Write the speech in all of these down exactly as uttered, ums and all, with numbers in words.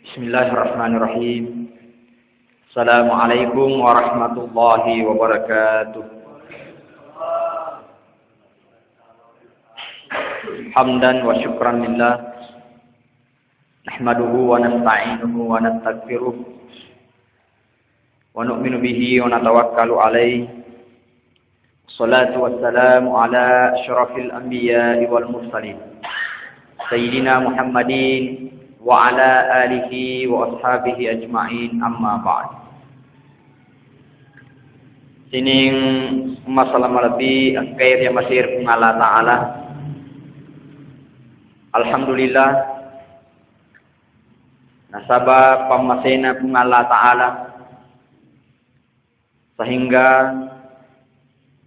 Bismillahirrahmanirrahim. Assalamualaikum warahmatullahi wabarakatuh. Hamdan wa syukran lillah. Nahmaduhu wa nasta'inuhu wa nastaghfiruh. Wa nu'minu bihi wa natawakkalu alaih. Salatu wassalamu ala asyrafil anbiya'i wal mursalin, Sayyidina Muhammadin wa ala alihi wa ashabihi ajma'in, amma ba'd. Sining masalah malebbi engkae ri amasei ri Puang Allah Ta'ala. Alhamdulillah, nasaba pammasena Puang Allah Ta'ala, sehingga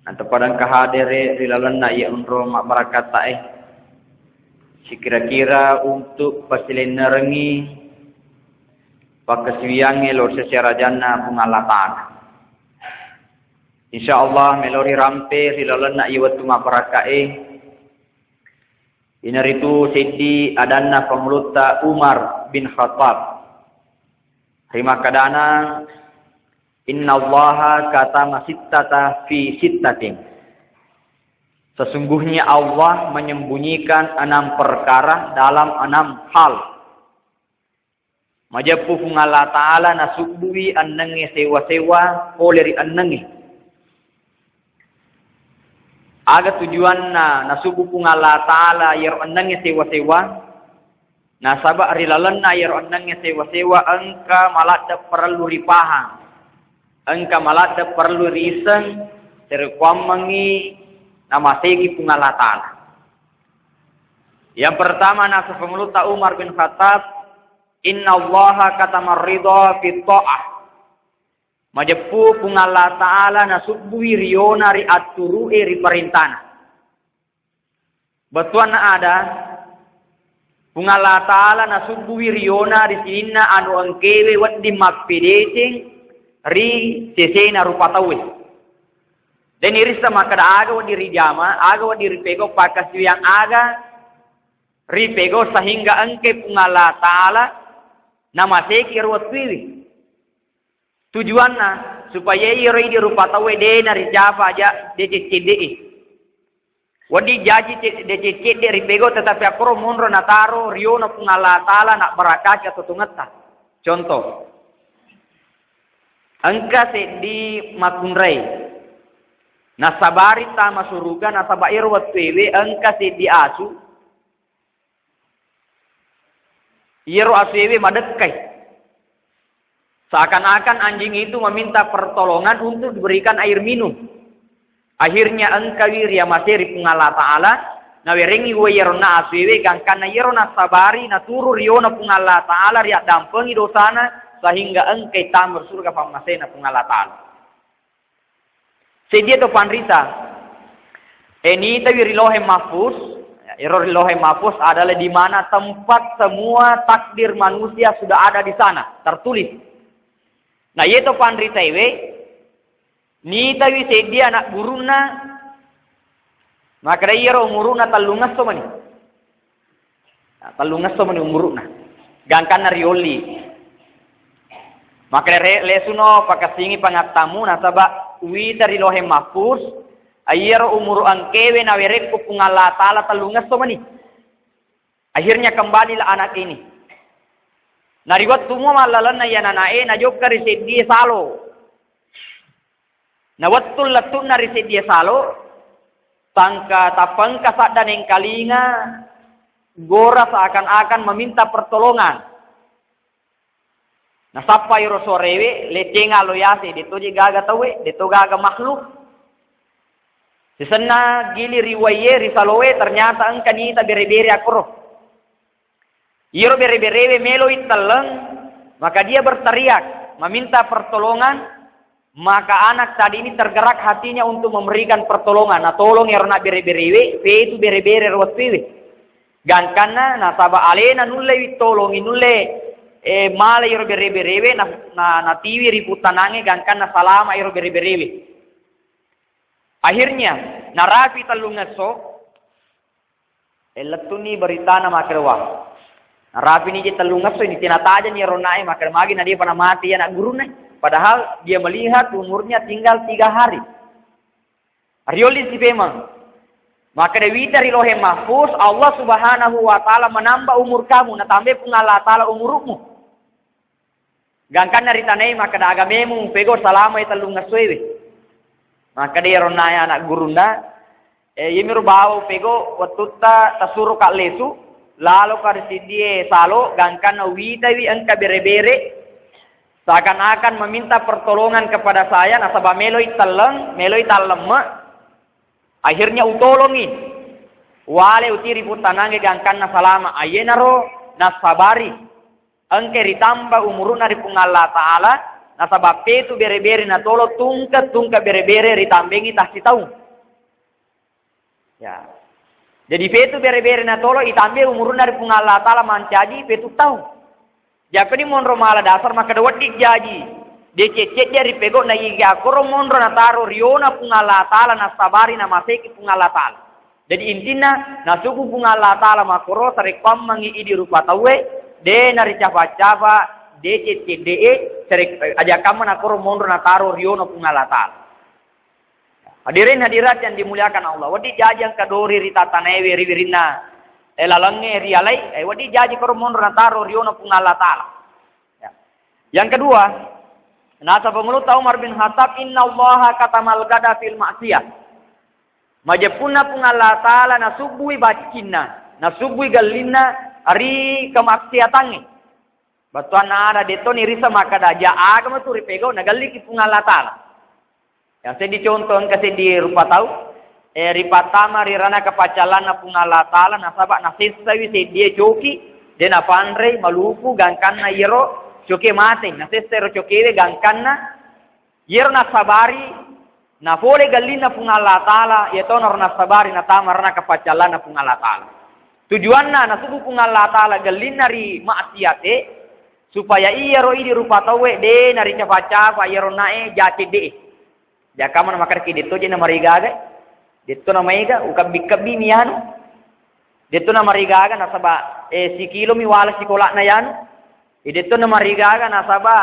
nateppa engka hadere ri lalenna iye onrong mabbarakattae, sikira-kira untuk pasilennerengngi pakkasiwiyangnge lao ri sese arajanna Puang Allah Ta'ala. Insya Allah, melo rirampe ri lalenna iye wettu mabbarakkae, iyanaritu seddi adanna Pangulutta Umar bin Khattab. Rimakkedana, "Innallaha katama sittata fi sittatin." Sesungguhnya Allah menyembunyikan enam perkara dalam enam hal. Majeppu Puang Allah Ta'ala nasubbui ennengnge sewa-sewa pole ri ennengnge. Aga tujuanna nasubbu Puang Allah Ta'ala iyaro ennengnge sewa-sewa? Nasaba ri lalenna iyaro ennengnge sewa-sewa engka maladde parellu ripahang, engka maladde parellu riisseng, sarekkuammengngi namaseki Puang Allah Ta'ala. Yang pertama, nasa Pangulutta Umar bin Khattab, "Innallaha katama ridha fi ta'ah." Majeppu Puang Allah Ta'ala nasubbui riona ri atturu'e, ri parentana. Bettuanna ada, Puang Allah Ta'ala nasubbui riona ri sininna anu engkewe wedding mappedeceng ri sesena rupa tauwe. Deni rissa makkeda aga wedding rijama, aga wedding ripegau, pakkasiwiang aga ripegau sehingga engke Puang Allah Ta'ala namaseki ero wettuewe. Tujuanna supaya iyaro idi rupa tauwe de naricapa aja deceng cedde'e. Wedding jaji ce-, deceng cedde ripegau, tetapi akkoro monro nataro riona Puang Allah Ta'ala nabbarakaki atuo-tuongetta. Contoh, engka seddi makkunrai nasabari tama suruga nasaba ero wettuewe engka seddi asu, iyaro asuewe madekkai. Seakan-akan anjing itu meminta pertolongan untuk diberikan air minum. Akhirnya engkawi riamasei ri Puang Allah Ta'ala, nawerengngi uwai iyaronna asuewe, gangkanna iyaro nasabari, naturu riona Puang Allah Ta'ala, riaddampengi dosana, sehingga engkai tama ri surga pammasena Puang Allah Ta'ala. Sedia to panrita. E, nitawi ri Lauheng Mahfuz. Ero ri Lauheng Mahfuz adalah di mana tempat semua takdir manusia sudah ada di sana, tertulis. Nah, iyeto panrita ewe, nitawi sedia anak burunna, maka iyaro umuruna tellungesso mani. Nah, tellungesso mani umuru'na. Gangkanna riolli. Makkedai re-, lesuno pakessingi pangattamu, nasaba uwita ri Lauheng Mahfuz, iyaro umuru engkewe nawerekku Puang Allah Ta'ala tellungesso mani. Akhirnya kembalilah anak ini. Nariwettu mua mallalenna iyananae, najokka ri seddie salo. Na wettu lettu'na ri seddie salo, tangka tappa engka sadda nengkalinga gora seakan-akan meminta pertolongan. Nasappa iro suarewe, lecenga lo yase, deto je gaga tauwe, deto gaga makhluk. Sisenna gili ri uwaie, ri saloe, ternyata engka nita bere-bere akkoro. Iyaro bere-berewe meloi telleng, maka dia berteriak, meminta pertolongan, maka anak tadi ini tergerak hatinya untuk memberikan pertolongan. Natolong iyaro na bere-berewe, fetu bere-bere ro wettuewe. Gangkanna nasaba alena nulle witolongi, nulle, eh, mala iyaro bere-berewe, na, na, natiwi ri puttanange, gangkanna salama iyaro bere-berewe. Akhirnya, narapi tellungesso, E, lettu'ni beritana makkedawa. Narapini je tellungesso ini, tena tajani ronnae, makkeda magi na depa namate iya anak gurunna. Padahal dia melihat umurnya tinggal tiga hari. Riolli sipemeng. Makkeda wita ri Lauhil Mahfuz, Allah Subhanahu wa Ta'ala menambah umur kamu, natambai Puang Allah Ta'ala umurmu. Gangkanna ritanai makkeda agamemu pego salamai tellungessoewe. Makkeda iyaro ronnae anak gurunna, e, iyemiro bawa pego wettutta tasuroka lesu, laloka ri siddie salo, gangkanna witawi engka bere-bere, seakan-akan meminta pertolongan kepada saya, nasaba meloi telleng, meloi tallemme. Akhirnya utolongi. Wale utiri puttanange gangkanna salama. Ayenaro nassabari. Engke ritamba umuruna ri Puang Allah Ta'ala, nasaba petu bere-bere natolo tungke-tungke bere-bere ritambengi tassitaung. Ya. Jadi petu bere-bere natolo itambe umuruna ri Puang Allah Ta'ala mancaji petu taung. Jakkoni monro mala dasar makkeda wedding jaji. De cedde-cedde ri pegau na iga koro monro nataro riona Puang Allah Ta'ala, nassabari namaseki Puang Allah Ta'ala. Jadi intinna, nasubu Puang Allah Ta'ala makkoro sarekkuammengngi idi rupa tauwe, de naricafa-cafa, de cedde-cedde e, sarek-, ajakkamma nakoro monro nataro riona Puang Allah Ta'ala. Hadirin hadirat yang dimuliakan Allah, wedding jaji engka dori ri tatanaewe ri wirinna, eh, lalengnge rialai, eh, wedding jaji koro monro nataro riona Puang Allah Ta'ala. Ya. Yang kedua, nasa pengulu Umar bin Khattab, "Innallaha katamal gada fil maksiyah." Majeppunna Puang Allah Ta'ala nasubbui baccinna, nasubbui gellinna ri kemaksiatangnge. Bettuanna ada detto nirisa makkeda ja agama tu ripegau nagelliki Puang Allah Ta'ala. Yang seddi contoh engka seddi rupa tau, eh, ripattama ri rana kapacallanna Puang Allah Ta'ala nasaba nasessawi seddie coki, de napanrei malupu gangkanna iyaro coke mate, nasessa ro cokewe gangkanna iyaro nassabari, napole gellinna Puang Allah Ta'ala, iya tonaro nassabari natama rana kapacallanna Puang Allah Ta'ala. Tujuanna nasubu Puang Allah Ta'ala gellinna ri maksiate, supaya iyaro idi rupa tauwe de naricafa-cafa iyaro nae ja cedde e. Jakkamana makkeda ki detto je namarigaga, detto namaega, ukebbi-kebbi mi anu. Detto namarigaga nasaba, eh, sikilo mi wala sikolana yanu. Eh, detto namarigaga nasaba,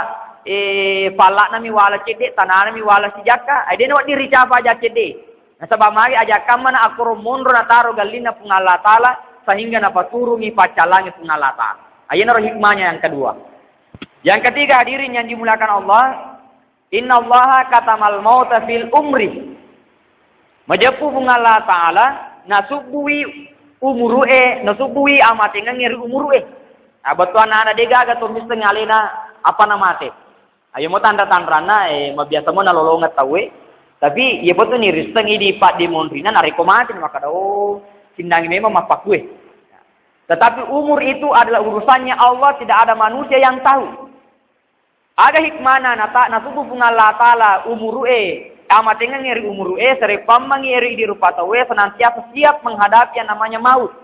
eh, pallana mi wala cedde, tanana mi wala sijakka. Ai de nawedding ricafa ja cedde. Nasaba magi ajakkammana akkoro monro nataro gellinna Puang Allah Ta'ala sehingga napaturungi paccallangi Puang Allah Ta'ala. Ayenaro hikmahnya yang kedua. Yang ketiga, hadirin yang dimuliakan Allah, "Innallaha katamal mauta fil umri." Majeppu Puang Allah Ta'ala nasubbui umuru'e, nasubbui amatengengnge ri umuru'e. Nah, bettuanna ana degaga to misseng alena apa namate. Ayo mo tanra-tanranna, eh, mabiasa mo nalolongeng tauwe. Tapi iya betu nirisseng idi paddimonrina narekko mate makkeda, "Oh, sinnangi memang mappakue." Tetapi umur itu adalah urusannya Allah, tidak ada manusia yang tahu. Aga hikmana nata-, nasubu Puang Allah Ta'ala umuru'e, amatengengnge ri umuru'e, sarekkuammengngi ri idi rupa tauwe, senantiasa siap menghadapi yang namanya maut.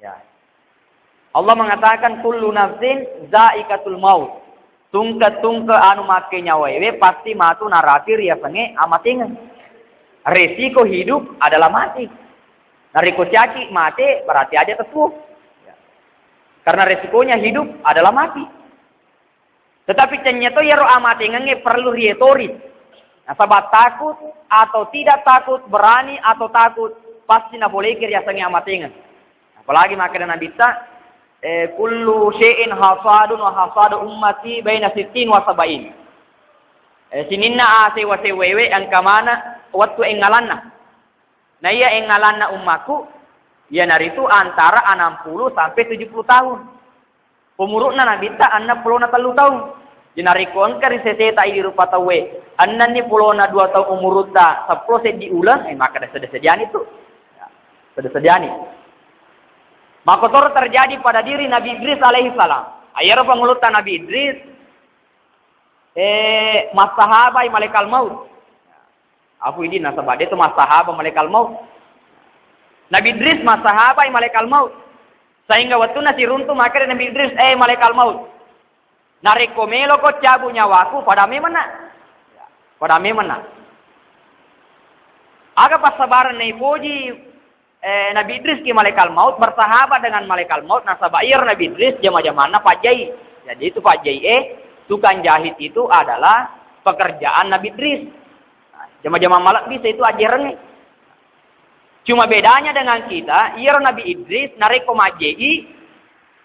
Ya. Allah mengatakan, "Kullu nafsin zaikatul maut." Tungke-tungke anu make nyawaewe pasti matu narapi riasengnge amatengeng. Resiko hidup adalah mati. Narekko siaki mate, berarti aja tetuo. Ya. Karena resikonya hidup adalah mati. Tetapi cennya to iyaro amatengengnge perlu rietori. Nasaba takut atau tidak takut, berani atau takut, pasti napoleiki riasengnge amatengeng. Apalagi makkeda Nabitta, eh, "Kullu syai'in hasadun wa hasadu ummati baina sittin wa sab'in." Eh, sininna asewa-sewaewe engka mana wettu engngalanna. Naiya engngalanna ummaku, iyanaritu antara enam puluh sampai tujuh puluh tahun. Umuru'na Nabitta enneng pulona tellu taung. Jadi narekko engka ri seteta idi rupa tauwe, ennenni pulona dua taung umurutta, seppulo seddi uleng, eh, maka seddi-seddiani tu. Ya, seddi-seddiani. Makkotoro terjadi pada diri Nabi Idris alaihi salam. Ayaro pangulutta Nabi Idris, eh, massahabai malaikal maut. Afu idi nasaba de to massahaba malaikal maut. Nabi Idris massahabai malaikal maut. Sehingga wettunna siruntu makkeda Nabi Idris, "Eh, malaikal maut, narekko meloko cabu nyawaku, pada memenna. Pada memenna." Aga passabareng naipoji Eh, Nabi Idris ki malaikat maut, bersahabat dengan malaikat maut, nasaba iyaro Nabi Idris jama-jamanna pajjai. Jadi itu pajjai, eh, tukang jahit itu adalah pekerjaan Nabi Idris. Nah, jama-jaman malebbi itu ajarannya. Cuma bedanya dengan kita, iyaro Nabi Idris narekko majjai,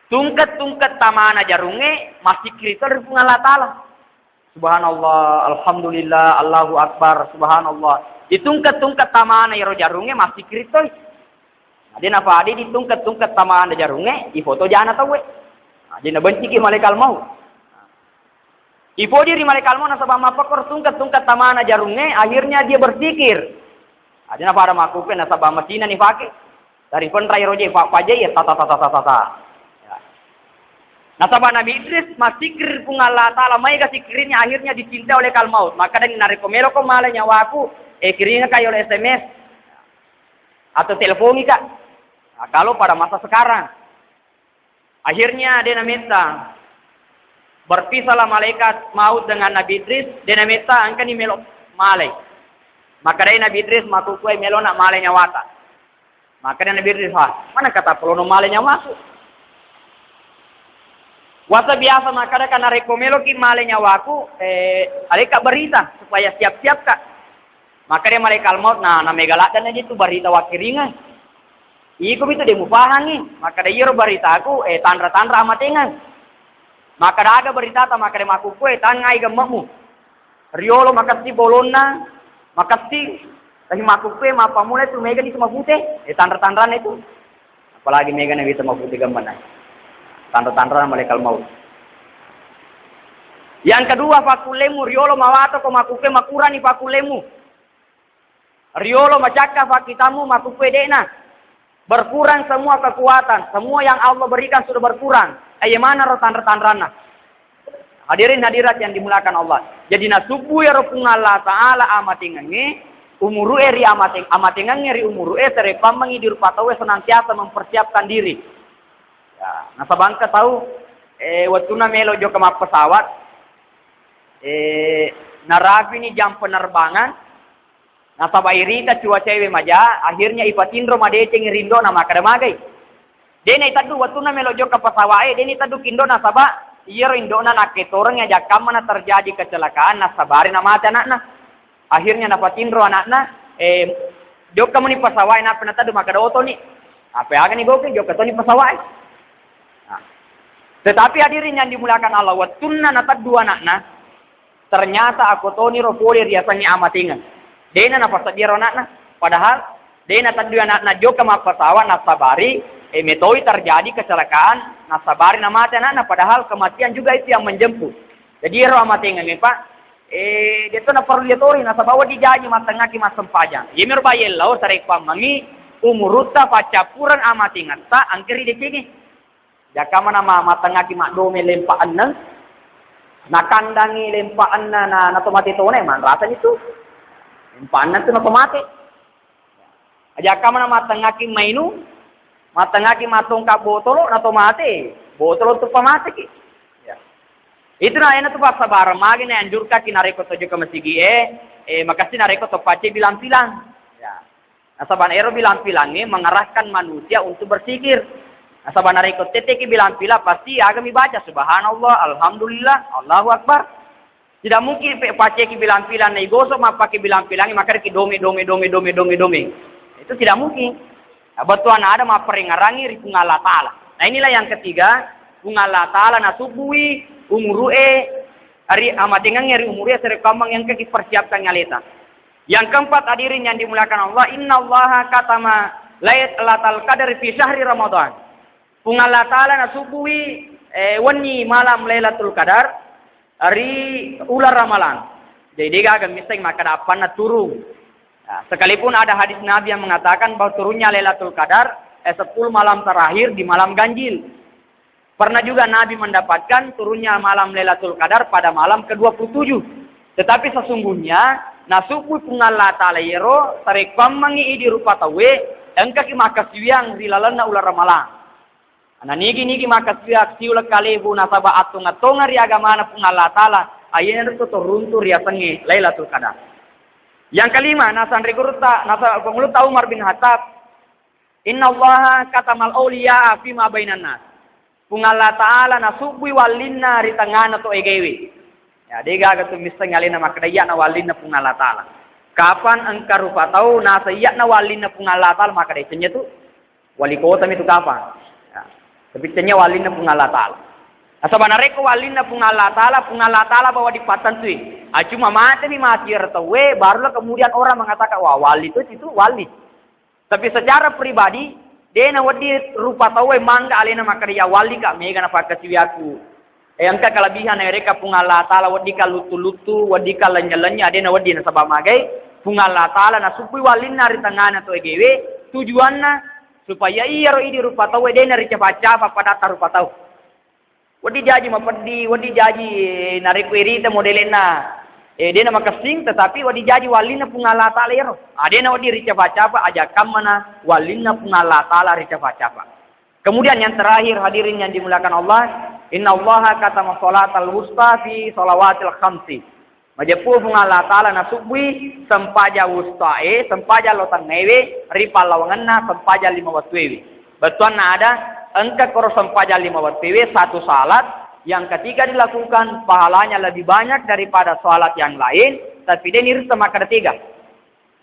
tungke-tungke tamana jarungnge, massikkiri to ri Puang Allah Ta'ala. Subhanallah, alhamdulillah, Allahu Akbar, subhanallah. Ditungke-tungke tamana iyaro jarungnge, massikkiri toi. Nah, de napade ditungke-tungke tamana jarungnge, ifoto jana tauwe. Nah, de nabenciki malaikat maut. Ipoji ri malaikat maut nasaba mappakkoro tungke-tungke tamana jarungnge, akhirnya dia berpikir. Nah, de napada makkukue nasaba masina ni pake. Dari penrai roje pa-, pajai ya, tata, tata, tata, tata. Ya. Nasaba Nabi Idris massikkiri Puang Allah Ta'ala, maega sikkirinya, akhirnya dicintai oleh malaikat maut. Maka dari narekko meloko male nyawaku, eh, kiringka yolo S M S atau telponi ka. Nah, kalau pada masa sekarang, akhirnya de nametta. Berpisahlah malaikat maut dengan Nabi Idris, de nametta engkani melo male. Maka dari Nabi Idris, makkukue melo na male nyawata. Maka dari Nabi Idris, "Ha, mana kata perlu male nyawaku?" Wasa biasa makkada, "Karena rekko meloki male nyawaku, eh, aleka berita supaya siap-siap ka." Maka dari malaikat maut, nah, na mega laddan aja itu berita wakkiringa. Iko itu de mupahangi, makkada iyaro baritaku, eh, tanra-tanra amatengeng. Makkada aga baritata, makkada makkukue, tangai gemme'mu. Riolo makessi bolonna, makessi, tapi makkukue, mappamula itu mega di semapute, eh, tanra-tanrana itu. Apalagi mega na wita mapute gemme'na. Tanra-tanrana malaikat maut. Yang kedua, fakkullemu, riolo mawato ko makkukue, makurani fakkullemu. Riolo macakka fakkitammu, makkukue de'na. Berkurang semua kekuatan, semua yang Allah berikan sudah berkurang. Aye mana ro tanra-tanranna. Hadirin hadirat yang dimuliakan Allah. Jadi nasubbu ero Puang Allah Ta'ala amatengengnge, umuru e ri amateng-, amatengengnge ri umuru e, sarekkuammengngi di rupa tau e senantiasa mempersiapkan diri. Ya, nasaba engka tau, eh, wettunna melo jokka mappesawat, eh, narapini jam penerbangan, nasaba irita cuacae we maja, akhirnya ipatinro madecengi ri indo'na makkada magai. De naiteddu wettunna melo jokka pesawat e, de naiteddu ki indo'na nasaba iyaro indo'na nakketoreng ajakkamma na terjadi kecelakaan, nasabari namate anakna. Akhirnya napatinro anakna, eh, jokka muni pesawat e, nappa nateddu makkada otoni. Apa agani gauke, jokka toni pesawat e. Nah. Tetapi hadirin yang dimuliakan Allah, wettunna nateddu anakna, ternyata akkotoniro pole riasengnge amatengeng. Dena napaseddiro anakna. Padahal dena teddu anakna jokka mappesawat, nasabari, eh, metoi terjadi kecelakaan, nasabari namate anakna. Padahal kematian juga itu yang menjemput. Jadi ero amatengeng, Pak, eh, deto naparellu yatori, nasaba wedding jaji mattengngaki massempajang. Iyemiro bayellau sarekkuammengngi umurutta paccappureng amatengetta engka ri decengnge. Jakkamana ma-, mattengngaki maddome lempa enneng, nakandangi lempa enneng na, nato mate tona, manrasani tu. Lempa enneng tu nato mate. Jakkamana mattengngaki mainung, mattengngaki mattongka botolo, nato mate. Botolo tu pamateki. Ya. Itu na ena tu passabareng magi na anjurkaki narekko tojo ke masigi e, eh, makassi narekko to pacce bilang-bilang. Ya. Nasaba ero bilang-bilangnge mengarahkan manusia untuk berpikir. Nasaba narekko tetteki bilang-bilang, pasti agami baca, "Subhanallah, alhamdulillah, Allahu Akbar." Tidak mungkin pe-, pacceki bilang-bilang na igosok mappake bilang-bilangnge, makkadaki dome, dome, dome, dome, dome, dome. Itu tidak mungkin. Nah, bettuanna ada mapparengngerangi ri Puang Allah Ta'ala. Nah, inilah yang ketiga, Puang Allah Ta'ala nasubbui umuru e, ri amatengengnge ri umuru e, sarekkuammengngi engkaki persiapkan aleta. Yang keempat, hadirin yang dimuliakan Allah, innallaha katama lailatal qadar fi syahri Ramadan. Puang Allah Ta'ala nasubbui, eh, wenni malam Lailatul Qadar ri uleng Ramalang. Jadi, degaga misseng makkada appanna turung. Nah, sekalipun ada hadis Nabi yang mengatakan bahwa turunnya Lailatul Qadar, eh, sepuluh malam terakhir di malam ganjil. Pernah juga Nabi mendapatkan turunnya malam Lailatul Qadar pada malam kedua puluh tujuh. Tetapi sesungguhnya, nasubbui Puang Allah Ta'ala iyaro, sarekkuammengngi idi rupa tauwe, engkaki makkasiwiang ri lalenna uleng Ramalang. Nanigi-nigi makkasiwiang siuleng kalebu nasaba attonga-tonga ri agamana Puang Allah Ta'ala, ayenaro to toruntu riasengnge Lailatul Qadar. Yang kelima, nasanre gurutta, nasa-, Pangulutta Umar bin Khattab, Innallaha katamal auliya fima bainan nas. Puang Allah Ta'ala nasubbui wallinna ri tengngana to egewe. Ya, de gaga tu misseng alena makkeda iyana wallinna Puang Allah Ta'ala. Kapan engka rupa tau nasa iyana wallinna Puang Allah Ta'ala, makkeda cennya tu wali kota mi tu kapang. Ya. Tapi cennya wallinna Puang Allah Ta'ala. Nasaba narekko wallinna Puang Allah Ta'ala, Puang Allah Ta'ala bawa dipattentui. Ah, cuma mate mi mati ero tauwe, barulah kemudian orang mengatakan, "Wah, wali tu itu wali." Tapi secara pribadi, de nawedding rupa tauwe mangga alena makkeda, "Ya wallika, mega napakkasiwiakku." Eh, engka kelebihan naereka Puang Allah Ta'ala, weddika luttu-luttu, weddika lennye-lennye, de nawedding nasaba magai Puang Allah Ta'ala nasubbui wallinna ri tengngana to egewe, tujuanna supaya iyaro idi rupa tauwe de naricafa-cafa padatta rupa tau. Wedding jaji mapeddi, wedding jaji narekko irita modelenna, eh, de namakessing, tetapi wedding jaji wallinna Puang Allah Ta'ala iyaro. Ah, de nawedding ricafa-cafa, aja kammana wallinna Puang Allah Ta'ala ricafa-cafa. Kemudian yang terakhir, hadirin yang dimuliakan Allah, innallaha katama sholatal wusta fi sholawatil khamsi. Majeppu Puang Allah Ta'ala nasubbui sempajang wustae, sempajang lao tengngaewe, ri pallawangenna sempajang lima wettuewe. Bettuanna ada, engka koro sempajang lima wettuewe, satu salat, yang ketika dilakukan, pahalanya lebih banyak daripada salat yang lain, tapi de nirita makkeda tega.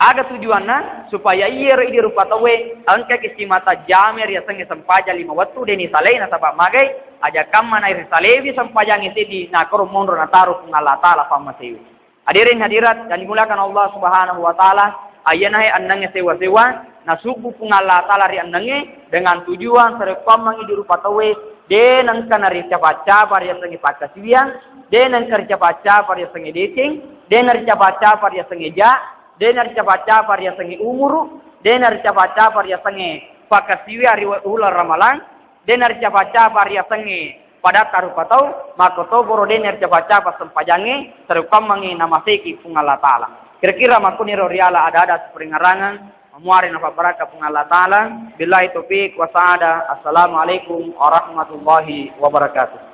Aga tujuanna? Supaya iyaro idi rupa tauwe engkaki simata jame riasengnge sempajang lima wettu, de nisalai nasaba magai, aja kammana risalewi sempajangnge seddi, nakoro monro nataro Puang Allah Ta'ala pammasewe. Hadirin hadirat yang dimuliakan Allah Subhanahu wa Ta'ala, ayyanahe ennengnge sewa-sewa, nasubbu Puang Allah Ta'ala ri ennengnge dengan tujuan sarekkuammengngi di rupa tauwe, de nengka naricafa-cafa riasengnge pakkasiwiang, de nengka ricafa-cafa riasengnge deceng, de naricafa-cafa riasengnge ja, de naricafa-cafa riasengnge umuru, de naricafa-cafa riasengnge pakkasiwiang ri uleng Ramalang, de naricafa-cafa riasengnge padatta rupa tau, makkotoparo de naricafa-cafa sempajangnge, sarekkuammengngi namaseki Puang Allah Ta'ala. Kira-kira makkuniro riala ada-ada siparingngerangeng, mamuare napabbarakka Puang Allah Ta'ala. Billahi taufiq wa sa'adah. Assalamualaikum warahmatullahi wabarakatuh.